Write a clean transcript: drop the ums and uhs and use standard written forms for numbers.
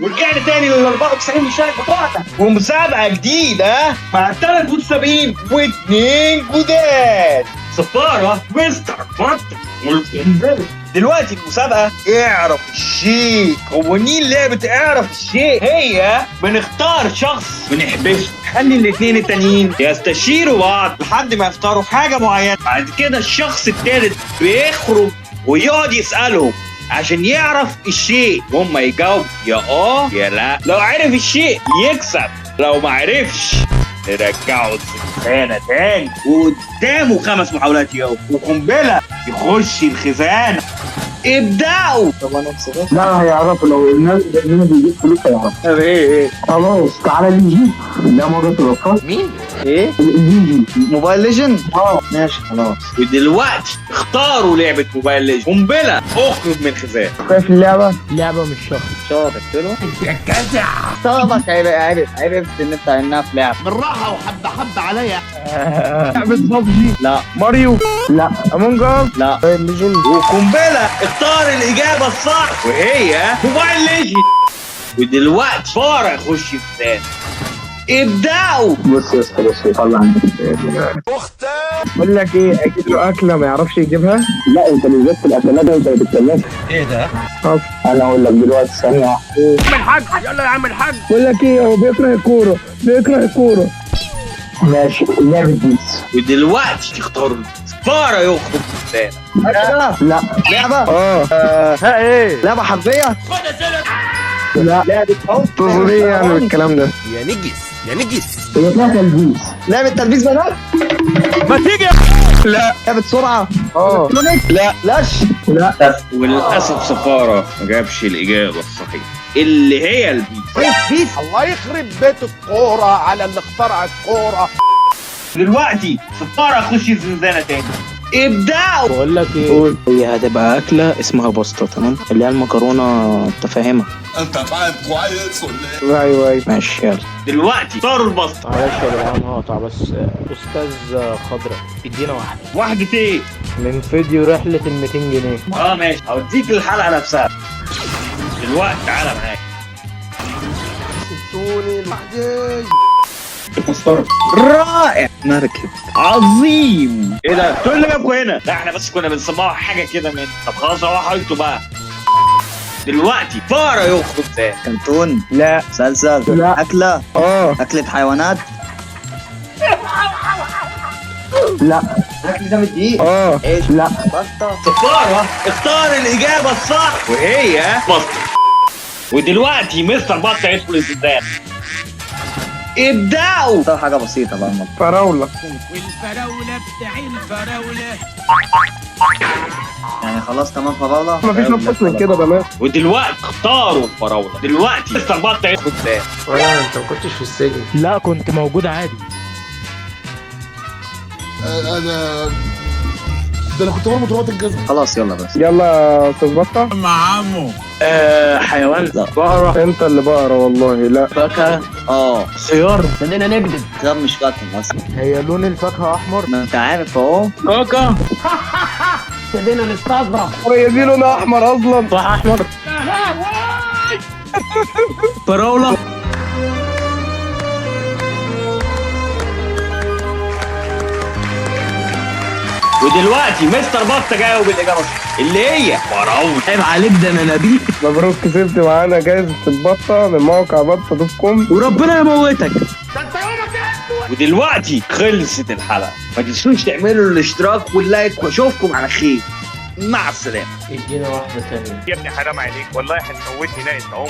ورجعنا تاني لل 94 مشارك بتوعنا ومسابقه جديدة مع 3 متسابقين واثنين جداد، صفارة مستر بطه والقنبله. دلوقتي المسابقة اعرف الشيء. قوانين لعبه اعرف الشيء هي بنختار شخص ونحبسه، نخلي الاثنين التانيين يستشيروا بعض لحد ما يختاروا حاجة معينة. بعد كده الشخص الثالث بيخرج ويقعد يسالهم عشان يعرف الشيء، وهم يجاوب يا اه يا لا. لو عرف الشيء يكسب، لو ما عرفش نرجعه الخزانة تاني، وقدامه 5 محاولات يجاوب، وقنبلة يخش الخزانة. ابدأوا. لا هيعرفوا، لو الناس بيجيب فلوس هيعرفوا. ايه خلاص تعالى ليجي. لا مرة الأطفال. مين؟ ايه؟ ليجي Mobile Legend؟ اه ماشي خلاص. ودلوقتي اختاروا لعبة Mobile Legend. قنبلة اخرج من الخزانة. شايف اللعبة؟ لعبة مش شخص. شاطر قلت له طبك عرفت ان انت انها في لعبة. بالراحة وحبة حبة عليا. لعبة بابجي. لا. ماريو. لا. Among Us. لا. Legend. وقنبلة اختار الإجابة الصح وهي Mobile Legend. ودلوقتي فارع يخش الخزانة. ابدأوا. بص يا اسطى، بص طلع عندك. بقول لك ايه، اجيب له اكله ما يعرفش يجيبها. لا انت بالذات في الاكلات انت ما بتتكلمش. ايه ده؟ خلاص انا اقول لك دلوقتي ثانية واحدة. عم الحاج، يلا يا عم الحاج. بقول لك ايه، هو بيكره الكورة، بيكره الكورة. ماشي لعبه PES. ودلوقتي اختاروا فارع يخرج من الخزانة. لا. لعبة؟ اه. ها ايه؟ لعبة حربية؟ لا. لعبة حب؟ تقصد ايه يعني بالكلام ده؟ يا نجس يا نجس. هي فيها تلبيس. لعبة تلبيس بنات؟ ما تيجي. لا. لعبة سرعة؟ اه. لا. لاش؟ لا. وللأسف صفارة ما جابش الإجابة الصحيحة اللي هي ال PES. PES. الله يخرب بيت الكورة على اللي اخترع الكورة. دلوقتي صفارة خش الزنزانة تاني. ابدأوا. بقول لك ايه، هي هتبقى اكله اسمها باستا، تمام؟ اللي هي المكرونه انت فاهمها. انت فاهم كويس ولا ايه؟ ايوه ايوه ماشي يلا. دلوقتي اختاروا الباستا. معلش يا جدعان هقطع بس، استاذ خضرة ادينا واحدة. واحدة ايه؟ من فيديو رحله ال 200 جنيه. اه ماشي، هوديك الحلقة نفسها. دلوقتي تعالى معايا. سبتوني لوحدي. رائع، مركب. عظيم. ايه ده؟ انتوا اللي جابكوا هنا؟ لا احنا بس كنا بنسمعوا حاجة كده من. طب خلاص روحوا انتوا بقى. دلوقتي فارة يخرج تاني. كرتون؟ لا. مسلسل؟ لا. أكلة؟ اه. أكلة حيوانات؟ لا. الأكل ده بالدقيق؟ اه. عيش؟ لا. باستا؟ صفارة اختار الإجابة الصح وهي باستا. ودلوقتي مستر بطة يدخل الزنزانة. ابدأوا. اختار حاجة بسيطة بقى المرة. فراولة. والفراولة بتاع الفراولة. يعني خلاص تمام فراولة؟ مفيش نقص من كده تمام. ودلوقتي اختاروا الفراولة. دلوقتي مستر بطة يدخل الزنزانة. ولا انت ما كنتش في السجن؟ لا كنت موجود عادي. انا ده انا كنت بربط رباط الجزمة. خلاص يلا بس. يلا يا استاذ بطة. مع عمو. حيوان. لا. بقرة. انت اللي بقرة والله. لا. فاكهة. اه. خيار. خلينا نكذب. خيار مش فاكهة اصلا. هي لون الفاكهة احمر. ما انت عارف اهو. كوكا. هي دي لونها احمر اصلا. صح احمر. فراولة. ودلوقتي مستر بطة جاوب الإجابة الصح اللي هي فراولة. عيب عليك، ده انا نبيل. مبروك، كسبت معانا جايزة البطة من موقع بطة dot com. وربنا يموتك. ودلوقتي خلصت الحلقة. ما تنسوش تعملوا الاشتراك وال like، واشوفكم على خير. مع السلامة. ادينا واحدة ثانية. يا ابني حرام عليك والله هتموتني ناقص عمر.